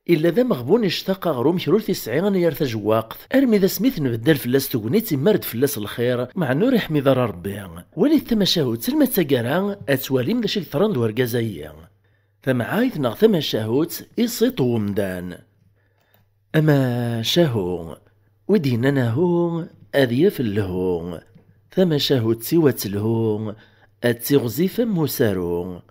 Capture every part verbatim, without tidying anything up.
Illa d ameɣbun ictaq aɣrum kra ur t-isɛi anayer tajewwaqt, armi d asmi tenbeddal fell-as tegnit immar-d fell-as lxir, meɛna ur iḥmid ara Rebbi. Walit tamacahut alma d taggara, ad twalim d acu i yeḍran d urgaz-ayi. Tamɛayt neɣ tamacahut, iṣiṭ n umdan. Amacahu, wi d-yennan ahu, ad yaf lhu. Tamacahut-iw ad telhu, ad tiɣzif am usaru.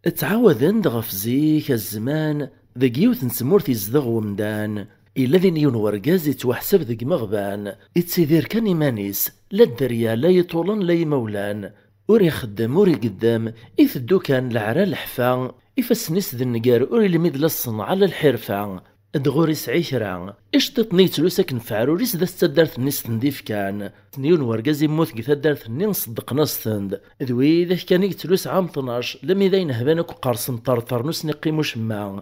Ttɛawaden-d ɣef zik, a zzman, deg yiwet n tmurt izdeɣ umdan, illa din yiwen wergaz ittwaḥsab deg imeɣban, ittidir kan iman-is, la dderya, la iṭulan, la imawlan. Ur ixeddem, ur igeddem, iteddu kan leɛra leḥfa, ifassen-is d nnger, ur ilmid la ṣṣenɛa la lḥirfa. Dɣur isɛi kra. Iceṭṭiḍen i yettlus akken f aɛrur-is d as d taddart-nni s ten-d-ifkan. Yiwen wergaz immut deg taddart-nni, ṣeddqen-as-ten-d. D widak kan i yettlus ɛam tnac, lammi d ayen hban akk qqersen ṭerṭer n ur sen-iqqim ucemma.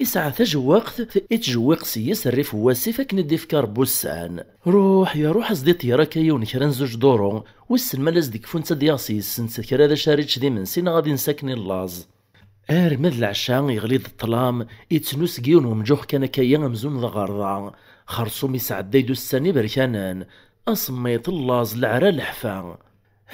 Isɛa tajewwaqt, ittjewwiq s-yes rrif n wasif akken i d-ifka Rebbi ussan. Ruḥ ya ruḥ, as-d-iṭeyyer akka yiwen kra n zuǧ duṛu, wissen ma la s-d-kfunt ad d-yaɣ s yis-sent kra d acarič d imensi neɣ ad insa akken i llaẓ. Arma d leɛca yeɣli-d ṭṭlam, ittnu seg yiwen wemǧuɣ kan akka-yi amzun d aɣerda. Xerṣum isɛedday-d ussan iberkanen, asemmiḍ, llaẓ, leɛra, leḥfa.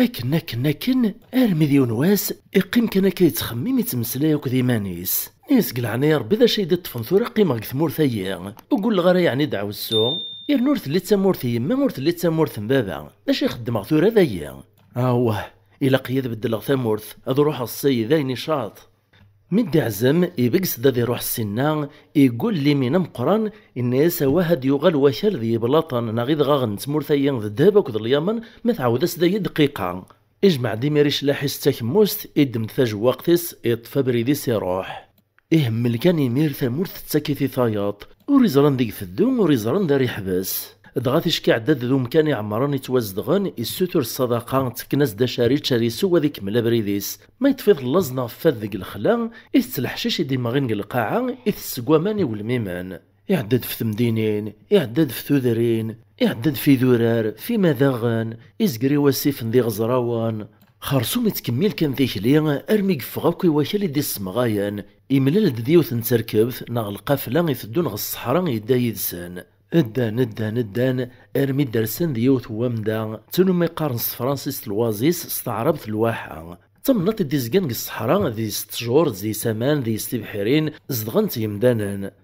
Akken, akken, akken, armi d yiwen wass, iqqim kan akka yettxemmim, ittmeslay akked iman-is. Ini-as, deg leɛnaya Rebbi, d acu ay d-iṭṭfen tura qqimeɣ deg tmurt-ayi? Ur gulleɣ ara yeɛni ddeɛwessu? Yernu ur telli d tamurt n yemma, ur telli d tamurt n baba. D acu i xeddmeɣ tura dayi? Awah, ilaq-iyi ad beddleɣ tamurt, ad ruḥeɣ ssayi d ayen icaṭ. Mi d-iɛzem, ibegges-d ad iruḥ ssinna, iggul limin ameqqran, inna-yas, awah, ad yuɣal wakal d yiblaṭen neɣ idɣaɣen n tmurt-ayi d ddheb akked lyamen, ma tɛawed-as dayi dqiqa. Ijmeɛ-d imir iclaḥ-is d takemmust, iddem-d tajewwaqt-is, iṭṭef abrid-is, iruḥ. Ihemmel kan imir tamurt tettak-it i tayeḍ, ur iẓran deg teddu, ur iẓran d ara iḥbes. Dɣa ticki iɛedda-d d umkan iɛemmren ittwazedɣen, issutur ṣṣadaqa, ttekken-as-d acarič ad isew ad ikemmel abrid-is. Ma yeṭṭef-it laẓ neɣ fad deg lexla, itett leḥcic i d-imɣin deg lqaɛa, itess seg waman iwelmimen. Iɛedda-d f temdinin, iɛedda-d f tudrin, iɛedda-d f idurar, f imadaɣen, izger i wasifen d iɣeẓrawen. Xerṣum ittkemmil kan tikli armi yeffeɣ akk i wakal i d-issemɣayen, imlal-d d yiwet n terkebt neɣ lqafla iteddun ɣer ṣṣeḥra, yedda yid-sen. Ddan, ddan, ddan, armi d-rsen d yiwet n wamda, ttun umi qqaren s tefransist l'oasis, s taɛrabt lwaḥa. D tamnaḍt i d-izgan deg ṣṣeḥra, deg-s ttjur, deg-s aman, deg-s tibḥirin, zedɣen-tt yemdanen.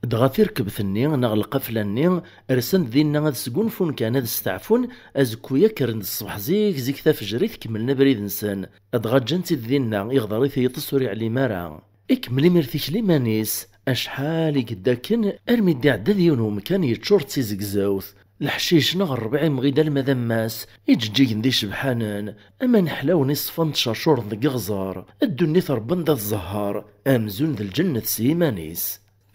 Dɣa tirkebt-nni neɣ lqafla-nni rsen-d dinna ad sgunfun kan, ad steɛfun, azekku-ya kkren-d ṣṣbeḥ zik zik tafejrit, kemmlen abrid-nsen. Dɣa ǧǧan-tt-id dinna, iɣder-it yiṭes ur iɛlim ara. Ikemmel imir tikli iman-is, acḥal i yedda akken armi d-iɛedda d yiwen umkan yeččur d tizegzewt. Leḥcic neɣ rrbeɛ imɣi-d alma d ammas, iǧeǧǧigen d icebḥanen, aman ḥlawen iṣfan ttcercuren deg iɣzer, ddunit rebban-d at zzher, amzun d lǧennet s yiman-is.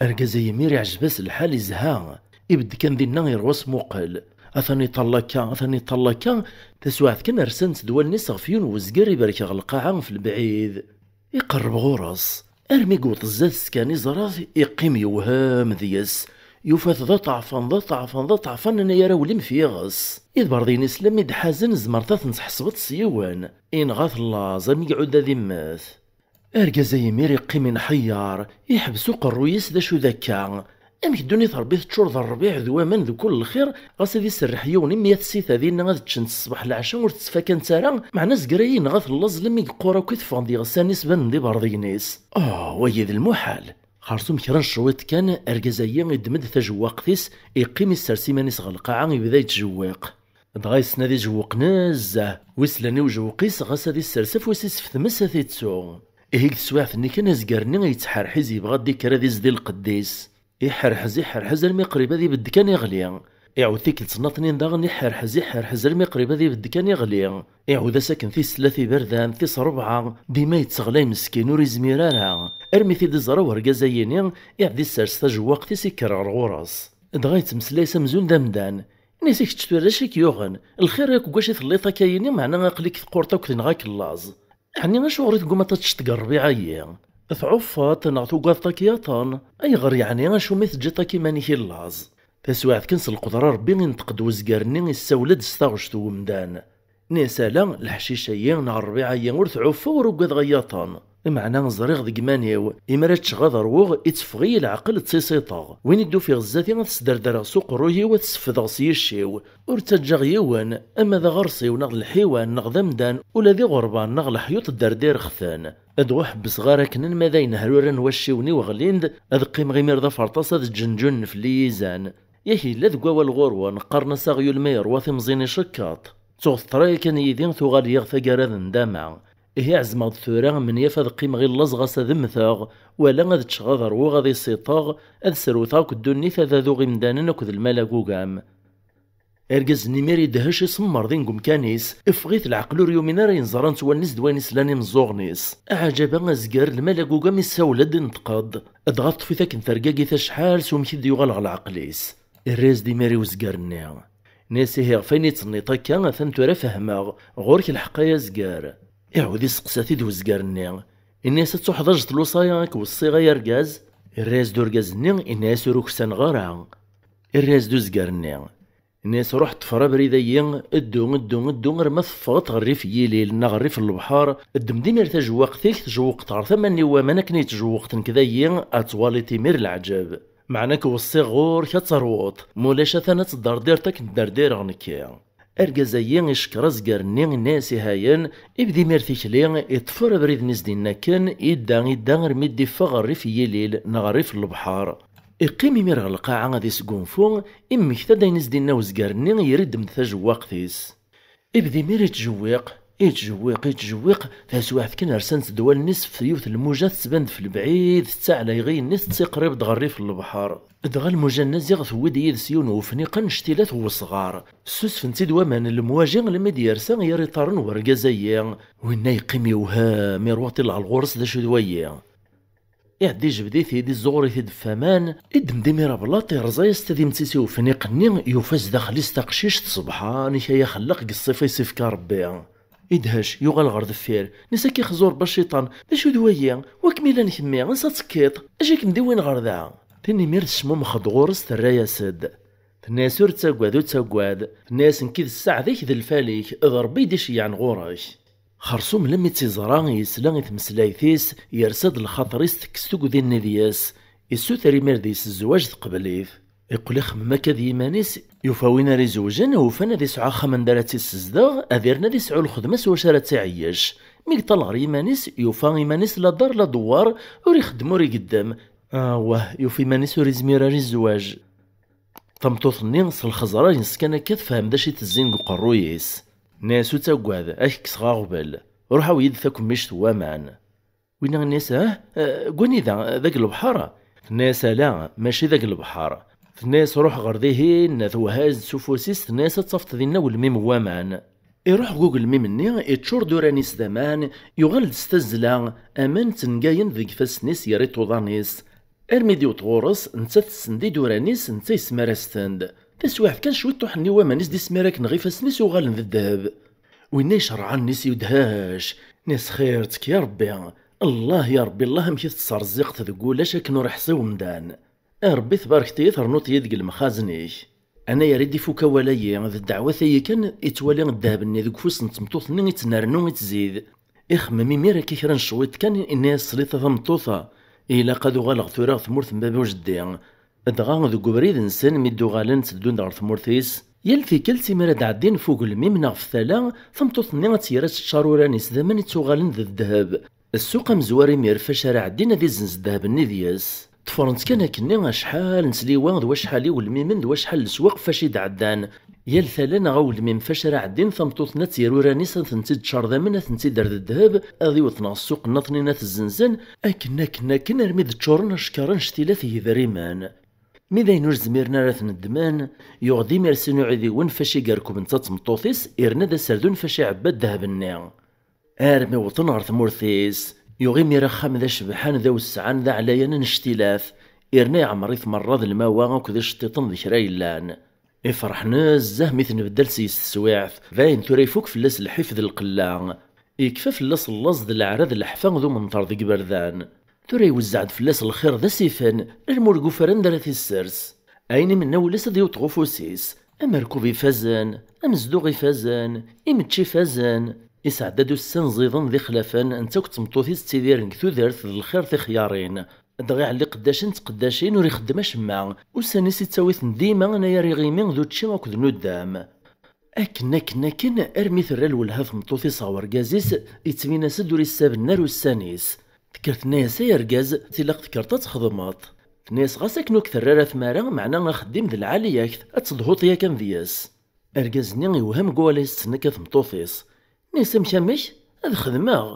Argaz-a imir iɛjeb-as lḥal, izha. Ibedd kan dinna, irwa asmuqel. Atan iṭall akka, atan iṭall akka. Taswiɛt kan, rsan-d wallen-is ɣef yiwen wezger iberk ɣer lqaɛa ɣef lebɛid. Iqerreb ɣur-s. Armi yewweḍ zdat-s kan, iẓra-t, iqqim yewhem deg-s. Yufa-t d aṭeɛfan, d aṭeɛfan, d aṭeɛfan, anayer awlim f yiɣes. Iberḍiyen-is lammi d-ḥazen, tzemreḍ ad ten-tḥesbeḍ s yiwen. Inɣa-t llaẓ, armi iɛudd ad immet. Argaz-a imir iqqim inḥeyyer, iḥbes uqerruy-is, d acu d akka? Amek ddunit Rebbi teččur d rrbiɛ d waman d kul lxir, ɣas ad iserreḥ yiwen i mya tsita dinna ad ččent ṣṣbeḥ leɛca ur tettfakant ara, meɛna azger-ayi yenɣa-t llaẓ lammi yeqqur akk, i teffɣen-d iɣsan-is, banen-d iberḍiyen-is. Oh, wagi d lmuḥal! Xerṣum kra n cwiṭ kan, argaz-ayi iddem-d tajewwaqt-is, iqqim issers iman-is ɣer lqaɛa, ibda yettjewwiq. Dɣa yessen ad ijewweq nezzeh, wi slan i ujewweq-is ɣas ad issers afus-is f tmes ad t-ittu. Ihi deg teswiɛt-nni kan azger-nni yettḥerḥiz, yebɣa ad d-ikker ad izdi lqedd-is. Iḥerḥez, iḥerḥez armi qrib ad ibedd kan iɣli. Iɛawed tikkelt nnaṭnin daɣen, iḥerḥez, iḥerḥez armi qrib ad ibedd kan iɣli. Iɛawed-as akken tis tlata iberdan, tis rebɛa, dima yetteɣlay meskin ur izmir ara. Armi t-id-iẓra wergaz-ayini, iɛedda issers tajewwaqt-is, ikker ɣer ɣur-s. Dɣa yettmeslay s amzun d amdan. Ini-as, i kečč tura d acu i k-yuɣen? Lxir yakk deg wacu i telliḍ akka-yini, meɛna aql-ik teqqurḍ akk, tenɣa-k llaẓ. Ɛni acuɣer i teggumaḍ ad teččeḍ deg rrbiɛ-ayi? Tɛuffaḍ neɣ tugadeḍ akk yaṭan? Ayɣer yeɛni, acu mi teǧǧiḍ akk iman-ik i llaẓ? Taswiɛt kan s lqedra Rebbi inṭeq-d wezger-nni, issawel-d s taɣect n wemdan. Ini-as, ala, leḥcic-ayi neɣ rrbiɛ-ayi ur tɛuffaɣ, ur ugadeɣ ay yaṭan. Meɛna ẓriɣ deg iman-iw, imi ara ččeɣ ad ṛwuɣ, itteffeɣ-iyi leɛqel ttisiṭeɣ. Win i d-ufiɣ zdat-i ad t-sderdereɣ s uqerruy-iw, ad t-sefdeɣ s yicci-w. Ur ttaǧǧaɣ yiwen, ama d aɣersiw neɣ d lḥiwan neɣ d amdan, ula d iɣerban neɣ leḥyuṭ dderdireɣ-ten. Ad ur ḥebbseɣ ara akken ma d ayen hruran wacciwen-iw ɣlin-d, ad qqimeɣ imir d aferṭas ad ǧǧenǧunen fell-i yizan. Yak yella deg wawal ɣur-wen, qqaren-as aɣyul ma yerwa timẓin icekkeḍ. Ttuɣ teṭra yakan yid-i tuɣal yiɣ taggara d ndama. Ihi ɛezmeɣ-d tura menyaf ad qqimeɣ i llaẓ ɣas ad mmteɣ, wala ad ččeɣ ad ṛwuɣ ad isiṭeɣ, ad srewteɣ akk ddunit ad aduɣ imdanen akked lmal agugam. Argaz-nni imir idhec isemmer din deg umkan-is, iffeɣ-it leɛqel ur yumin ara yenẓer anta wallen-is d wayen islan imeẓẓuɣen-is. Aɛǧaba azger lmal agugam issawel-d inṭeq-d. Dɣa teṭṭef-it akken tergagit acḥal s umek i d-yuɣal ɣer leɛqel-is. Irra-yas-d imir i uzger-nni. Nni-as ihi ɣef ayen i d-tenniḍ akka atan tura fehmeɣ, ɣur-k lḥeqq ay azger. Iɛawed isteqsa-t-id uzger-nni. Inna-yas ad tuḥdaǧeḍ lewṣaya i k-weṣṣiɣ ay argaz. Irra-yas-d urgaz-nni, inna-yas ur uksaneɣ ara. Irra-yas-d uzger-nni. Inna-yas ruḥ ṭṭfer abrid-ayi, ddu, ddu, ddu arma teffɣeḍ ɣer rrif n yilil neɣ rrif n lebḥer, ddem-d imir tajewwaqt-ik, tjewwqeḍ ɣer tama-nni n waman akken i yettjewweq nekk dayi, ad twaliḍ imir leɛǧeb. Meɛna k-weṣṣiɣ ɣur-k ad terwuḍ, ma ulac atan ad tedderdireḍ akken dderdireɣ nekki. Argaz-ayi icekkeṛ azger-nni, inna-yas ihayen, ibda imir tikli, iṭṭfer abrid-nni s-d-inna akken, idda, idda armi d-iffeɣ ɣer rrif n yilil neɣ rrif n lebḥer. Iqqim imir ɣer lqaɛa ad isgunfu, immekta-d ayen i s-d-inna uzger-nni, yerra-d-m-d tajewwaqt-is. Ibda imir ittjewwiq, ittjewwiq, ittjewwiq, taswiɛt kan rsant-d wallen-is ɣef yiwet n lmuja tettban-d f lebɛid, tettaɛlay iɣi-nni tettiqrib-d ɣer rrif n lebḥer. Dɣa lmuja-nni ziɣ tewwi-d yid-s yiwen n wefniq annect-ilat n wesɣar. Ssusfen-tt-id waman n lemwaji almi d-yersa ɣer iṭarren n urgaz-ayi. Winna yeqqim yewhem, irwa ṭilleɛ ɣur-s d acu d wayi. Iɛedda ijbed-it-id, iẓẓuɣer-it-id f waman, iddem-d imir ablaṭ, irẓa-yas tadimt-is i ufniq-nni, yufa zdaxel-is taqcict, sebḥanek ay axellaq deg ṣṣifa i s-ifka Rebbi. Idhec, yuɣal ɣer deffir, nni-as akka ixẓur Rebbi a cciṭan, d acu d wayi? Wa kem-ilan kemmi, ansa tekkiḍ? Acu i kem-d-iwin ɣer da? Tin imir tecmummex-d ɣur-s, terra-yas-d. Tenna-yas ur ttagad, ur ttagad. Tenna-yas nekki d sseɛd-ik d lfal-ik, d Rebbi i d-iceyyɛen ɣur-k. Xersum lemmi tt-iẓra, yesla i tmeslayt-is, yersa-d lxaṭer-is, tekkes tugdi-nni deg-s, issuter imir deg-s zzwaǧ, teqbel-it. Iqqel ixemmem akka d yiman-is, yufa win ara izewjen, ufan ad isɛu axxam anda ara tt-issezdeɣ, ad irn ad isɛu lxedma s wacu ara tt-iɛeyyec. Mi yeṭṭal ɣer yiman-is, yufa iman-is la dar la dewwar, ur ixeddem ur igeddem. Awah, yufa iman-is ur izmir ara i zzwaǧ. Tameṭṭut-nni s lxeẓra-ines kan akka tefhem d acu i tezzin deg uqerruy-is. Nni-as ur ttagad, ad k-kkseɣ aɣbel. Ruḥ awi-yi-d takemmict n waman. Winna nni-as ah, eh, deg wanida, deg lebḥer? Tenna-yas ala, mačči deg lebḥer. Tenna-yas ruḥ ɣer dihin, tewha-yas-d s ufus-is, tenna-yas ad tafeḍ dinna agelmim n waman. Iruḥ deg ugelmim-nni, iččur-d uran-is d aman, yuɣal-d s tazzla, aman ttengayen deg ifassen-is ger iṭuḍan-is. Armi d-iwweḍ ɣur-s, netta tessen-d iduran-is, netta yesmar-as-ten-d. Taswiɛt kan cwiṭuḥ-nni waman i s-d-ismir akken ɣer ifassen-is uɣalen d ddheb. Winna icerreɛ allen-is yudhec, nni-as xir-ttk ya Rebbi, Allah ya Rebbi, Allah amek i tettserziqeḍ deg ulac akken ur iḥṣi umdan. A Rebbi tbarkeḍ-iyi ternuḍ-iyi deg lemxazen-ik. Anayer i d-ifuk awal-ayi, d ddeɛwat-ayi kan i ttwali ddheb-nni deg ufus n tmeṭṭut-nni i ttnernu i ttzid. Ixemmem imir akka kra n cwiṭ kan, inna-yas sliḍ a tameṭṭut-a, ilaq ad uɣaleɣ tura ɣer tmurt n baba u jeddi. Dɣa deg ubrid-nsen mi d-uɣalen tteddun-d ɣer tmurt-is, yal tikkelt imi ara d-ɛeddin f ugelmim neɣ f tala, tameṭṭut-nni ad tt-yerr ad teččar uran-is d aman i ttuɣalen d ddheb. Ssuq amezwar imir fac ara ɛeddin ad izzenz ddheb-nni deg-s. Ṭṭfren-tt kan akkenni acḥal n tliwa d wacḥal iwelmimen d wacḥal leswaq fac i d-ɛeddan. Yal tala neɣ awelmim fac ara ɛeddin, tameṭṭut-nni ad tt-yerr uran-is ad tent-id-teččar d aman ad tent-id-terr d ddheb, ad iwet neɣ ssuq nnaṭnin ad t-zzenzen, akken, akken, akken armi d-ččuren acekkeṛ annect-ila teg idrimen. Mi d ayen ur zmiren ara ad t-neddmen, yuɣ-d imir sin uɛidiwen fac i yerkeb netta d tmeṭṭut-is, irna d aserdun fac iɛebba ddheb-nni. Armi wwḍen ɣer tmurt-is, yuɣ imir axxam d acebḥan, d awessɛan, d aɛlayan annect-ilat, irna iɛemmer-it merra d lmawa akked iceṭṭiṭen d kra yellan. Ifreḥ nezzeh mi tenbeddal seg-s teswiɛt, dayen tura ifuk fell-as lḥif d lqella. Yekfa fell-as llaẓ d leɛra d leḥfa d umenṭer deg iberdan. Tura iwezzeɛ-d fell-as lxir d asifen, armi ur yufi ara anda ara t-issers. Ayen i menna wul-is ad yewweḍ ɣef ufus-is, amerkub ifazen, amezduɣ ifazen, imečči ifazen. Isɛedda-d ussan ẓiden d ixlafen, netta akked tmeṭṭut-is ttidiren deg tudert d lxir tixyarin. Dɣa iɛelli qeddacin d tqeddacin, ur ixeddem acemma. Ussan-is ittawi-ten dima anagar iɣimi d učči akked nuddam. Akken, akken, akken, armi terra lwelha tmeṭṭut-is ɣer urgaz-is, yettbin-as-d ur issaben ara ussan-is. Tekker tenna-yas: "Ay argaz, tilaq tekkreḍ ad txedmeḍ." Tenna-yas: "Ɣas akken ur k-terra ara tmara, meɛna axeddim d lɛali-yak, ad tedhuḍ yakan deg-s." Argaz-nni iwhem deg wawal-is tettnekka tmeṭṭut-is. Tenna-yas: "Amek, amek? Ad xedmeɣ?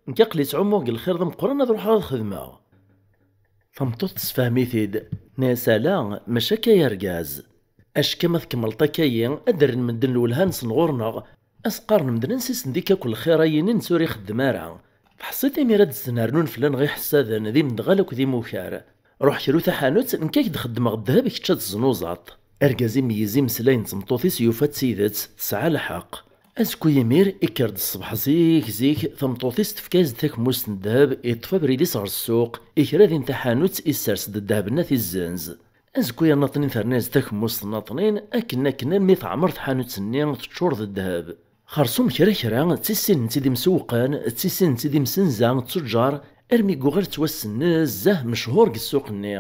Nekk aql-i ttɛummuɣ deg lxir d ameqqran, ad ruḥeɣ ad xedmeɣ." Tameṭṭut tessefhem-it-id. Tenna-yas: "Ala, mačči akka ay argaz. Acku ma tkemmleḍ akka-yi, ad d-rren medden lwelha-nsen ɣur-neɣ, ad s-qqaren medden ansi sen-d-ikka akk lxir-ayi-nni netta ur ixeddem ara. Teḥṣiḍ imir ad d-snernun fell-aneɣ iḥessaden d imedɣal akked imukar. Ruḥ kru taḥanut, nekk ad k-d-xeddmeɣ ddheb, kečč ad teznuzaḍ." Argaz imeyyez imeslayen n tmeṭṭut-is, yufa d tidet, tesɛa lḥeqq. Azekka imir, ikker-d ṣṣbeḥ zik, zik, tameṭṭut-is tefka-yas-d takemmust n ddheb, iṭṭef abrid-is ɣer ssuq, ikra din taḥanut, issers-d ddheb-nni ad t-izzenz. Azekka yerna aṭnin terna-yas-d takemmust n aṭnin, akken, akken, armi teɛmer tḥanut-nni teččur d ddheb. Xersum kra, kra, ttissinent-id imsewwqen, ttissinent-id imsenza, ttujjar, armi yuɣal ttwassen nezzeh, mechuṛ deg ssuq-nni.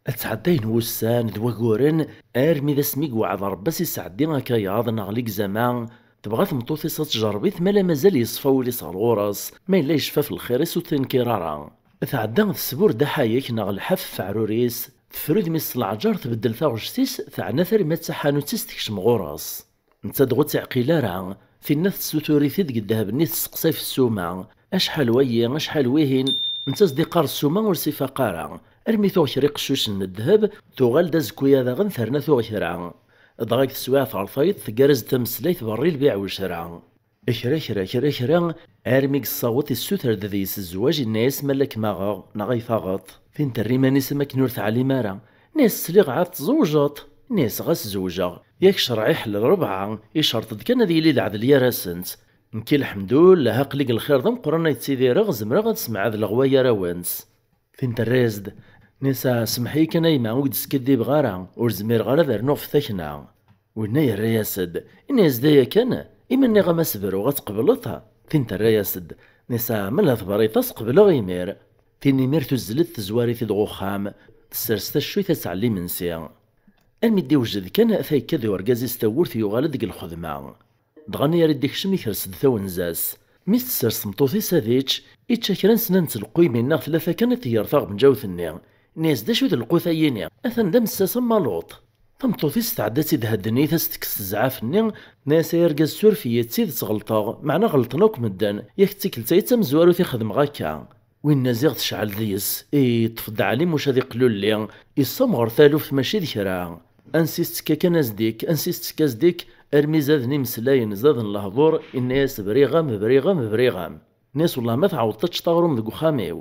Ad ttɛeddayen wussan d waguren, armi d asmi i iweɛɛed Ṛebbi ad s-isɛeddi akayaḍ neɣ ligzama, tebɣa tmeṭṭut-is ad tjerreb-it, ma la mazal yeṣfa wul-is ɣer ɣur-s, ma yella yecfa ɣef lxir-is ur t-inkir ara. Tɛedda tesbur-d aḥayek neɣ lḥaf ɣef uɛrur-is, tefrud mi s-leɛǧer, tbeddel taɣect-is, teɛna-t armi d taḥanut-is tekcem ɣur-s. Netta dɣa ur tt-iɛqil ara, tinna tessutur-it-id deg ddheb-nni, tesseqsay ɣef ssuma, acḥal wayi, acḥal wihin, netta as-d-iqqar ssuma ur s-ifaq ara, armi tuɣ kra iqeccucen n ddheb, tuɣal-d azekka-ya daɣen terna tuɣ kra. Dɣa deg teswiɛt ɣer tayeḍ teggar-as-d tameslayt berri lbiɛ ucra. Kra, kra, kra, kra, armi yessaweḍ issuter-d deg-s zzwaǧ, inna-yas: "Ma la kem-aɣeɣ, neɣ ay taɣeḍ?" Tin terra iman-is am akken ur teɛlim ara. Inna-yas: "Sliɣ ɛad tzewǧeḍ." Inna-yas: "Ɣas zewǧeɣ, yak ccreɛ iḥellel rebɛa, icerṭ-d kan ad yili leɛdel gar-asent. Nekki, lḥemdullah, aql-i deg lxir d ameqqran ay ttidireɣ, zemreɣ ad smeɛdleɣ wayar-awent." Tin terra-yas-d: "Nisa, semmeḥ-iyi kan a yemma, ur k-d-skiddibeɣ ara, ur zmireɣ ara ad rnuɣ ɣef takna." Winna yerra-yas-d, inna-yas-d: "Aya kan, imi nniɣ-am ad s-bruɣ, ad tqebleḍ?" Tin terra-yas-d: "Nisa, ma la tebriḍ-as, qebleɣ imir." Tin imir tuzzel-d, tezwar-it-id ɣer uxxam, tessers taccuyt ad tɛelli imensi. Armi d-iwjed kan, ata yekka-d urgaz-is tawwurt, yuɣal-d deg lxedma. Dɣa mi ara d-ikcem, ikres-d tawenza-s. Mi s-tessers tmeṭṭut-is ad ičč, ičča kra n snat n tleqquymin neɣ tlata kan, iṭeyyer taɣenǧawt-nni. Inna-yas: "D acu d lqut-ayini? Atan d amessas am waluṭ." Tameṭṭut-is tɛedda-tt-id heddnit, ad s-tekkes tezɛaf-nni, tenna-yas: "Ay argaz, suref-iyi, d tidet ɣelṭeɣ, meɛna ɣelṭen akk medden, yak d tikkelt-ayi d tamezwarut i xedmeɣ akka." Winna ziɣ tecɛel deg-s, iṭṭef-d Ɛli Muca d iqlulli, issemɣer taluft mačči d kra. Ansi s-tekka kan as-d-ikk, ansi s-tekka as-d-ikk, armi zaden imeslayen, zaden lehdur, inna-yas: "Briɣ-am, briɣ-am, briɣ-am." Inna-yas: "Wellah ma tɛawdeḍ ad teččeḍ aɣrum deg uxxam-iw."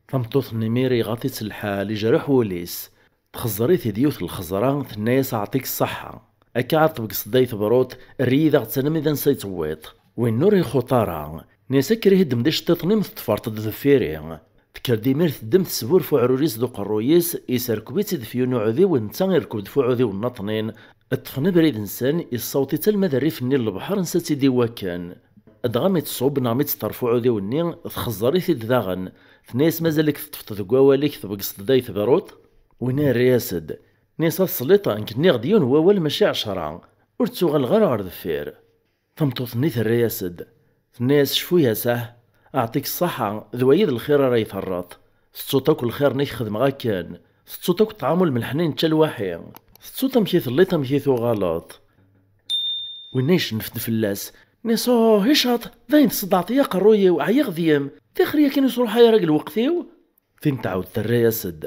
Tameṭṭut-nni imir iɣaḍ-itt lḥal, ijreḥ wul-is. Txeẓẓer-it-id yiwet n lxeẓra, tenna-yas: "Aɛṭik ṣṣeḥḥa. Akka ad tebgeṣ day tebruḍt, err-iyi daɣ-tt armi d ansa i tewwiḍ. Win ur ixuṭ ara." Inna-yas: "Akker ihi, ddem-d iceṭṭiḍen-im, teṭṭfeḍ-t-id deffir-i." Tekker-d imir, teddem tesbur f uɛrur-is d uqerruy-is, iserkeb-itt-id f yiwen uɛudiw, netta irekb-d f uɛudiw n naṭnin, ṭṭfen abrid-nsen, issaweḍ-itt alma d rrif-nni n lebḥer, ansa tt-id-iwakken. Dɣa mi tṣubb neɣ mi teṭṭerf uɛudiw-nni, txeẓẓer-it-id daɣen. Tenna-yas: "Mazal-ik teṭṭfeḍ deg wawal-ik, tebgeṣ-d day tebruḍt?" Winna yerra-yas-d, inna-yas: "A tesliḍ, nekk nniɣ-d yiwen wawal mačči ɛecra, ur ttuɣaleɣ ara ɣer deffir." Tameṭṭut-nni terra-yas-d, tenna-yas: "Cfu-yas ah, aɛṭik ṣṣaḥa, d wayi d lxir ara yi-terreḍ. Tettuḍ akk lxir-nni i k-xedmeɣ akken, tettuḍ akk ṭṭɛam u lmelḥ-nni nečča lwaḥi, tettuḍ amek i telliḍ, amek i tuɣaleḍ." Winna icennef-d fell-as, inna-yas: "Uh, icaṭ, dayen tṣeddɛeḍ-iyi aqerruy-iw, ɛyiɣ deg-m, tixer yakan ur sruḥay ara deg lweqt-iw." Tin tɛawed terra-yas-d,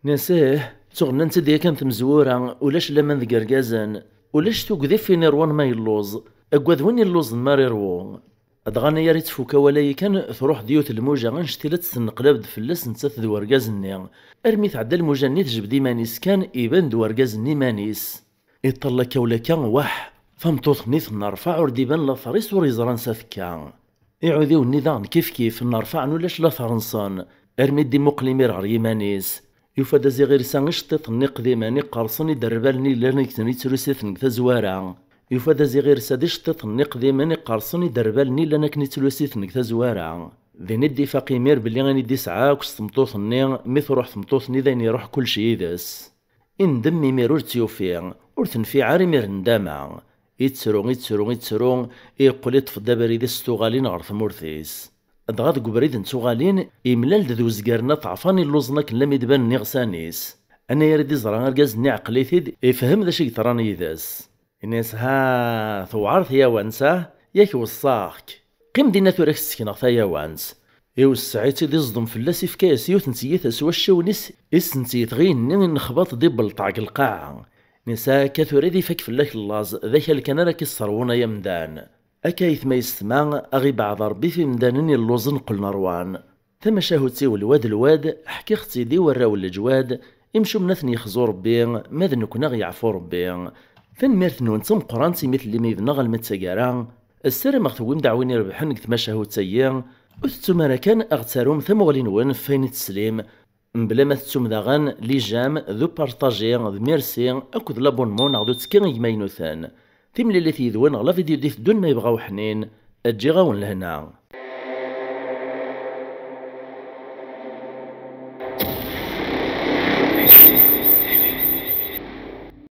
inna-yas: "Ih, ttuɣennant-id yakan tmezwura, ulac laman deg irgazen, ulac tugdi f win iṛwan ma yelluẓ, aggad win illuẓen ma ara iṛwu." Dɣa neyar i tfuk awal-ayi kan, truḥ-d yiwet lmuja anect-ila tt-tenneqlab-d fell-as nettat d urgaz-nni, armi tɛedda lmuja-nni tejbed iman-is kan, iban-d urgaz-nni iman-is. Iṭṭal akka u lakka, waḥ! Tameṭṭut-nni tennerfaɛ, ur d-iban later-is, ur yeẓra ansa tekka. Iɛudiwen-nni daɣen kifkif, nnerfaɛen ulac later-nsen, armi d-imuqel imir ɣer yiman-is. Yufa-d aziɣ irsa iceṭṭiḍen-nni iqdimen iqqerṣen i d-rrbalen i llan i yettrusi-ten deg tazwara. Yufa-d aziɣ irsa-d iceṭṭiḍen-nni iqdimen iqqerṣen iderbalen i llan akken i ttlusi-ten deg tazwara. Din i d-ifaq imir belli ayen i d-isɛa akk s tmeṭṭut-nni, mi truḥ tmeṭṭut-nni d ayen iruḥ kullec yid-s. Indem imir ur tt-yufi, ur tenfiɛ ara imir ndama. Ittru, ittru, ittru, iqqel iṭṭef-d abrid-is s tuɣalin ɣer tmurt-is. Dɣa deg ubrid n tuɣalin, imlal-d d uzger n aṭeɛfan illuẓen akken lammi d-banen iɣsan-is. Anayer i d-iẓra argaz-nni iɛqel-it-id, ifhem d acu i yeḍran yid-s. Ini-as: "Ha, tewɛer tyawant, ah? Yak weṣṣaɣ-k. Qqim dinna tura, k-ssekneɣ tayawant." Iwesseɛ-itt-id, iẓdem fell-as, ifka-yas yiwet n tyita s wacciwen-is, i s-tent-yetɣi-nni inexbaṭ-d ibelṭeɛ deg lqaɛa. Nisa akka tura ad ifak fell-ak llaẓ, d akal kan ara k-isserwun ay amdan. Akka aytma yessetma, a ɣ-ibeɛɛed Ṛebbi f imdanen illuẓen qqlen ṛwan. Tamacahut-iw lwad lwad, ḥkiɣ-tt-id i warraw n leǧwad, imcumen ad ten-yexzu Ṛebbi, ma d nekkni a ɣ-yeɛfu Ṛebbi. Tanemmirt-nwen d tameqqrant imi tellim yid-neɣ almi d taggara. Ssarameɣ tewwim-d aɛwin irebḥen deg tmacahut-agi. Ur tettum ara kan a ɣ-ttarum tamuɣli-nwen f wayen i teslim, mebla ma tettum daɣen les j'aime, d upartaji, d merci akked l'abonnement neɣ d uttekki i yimaynuten. Timlilit yid-wen ɣer la vidéo d-iteddun ma yebɣa uḥnin. Ǧǧiɣ-awen lehna.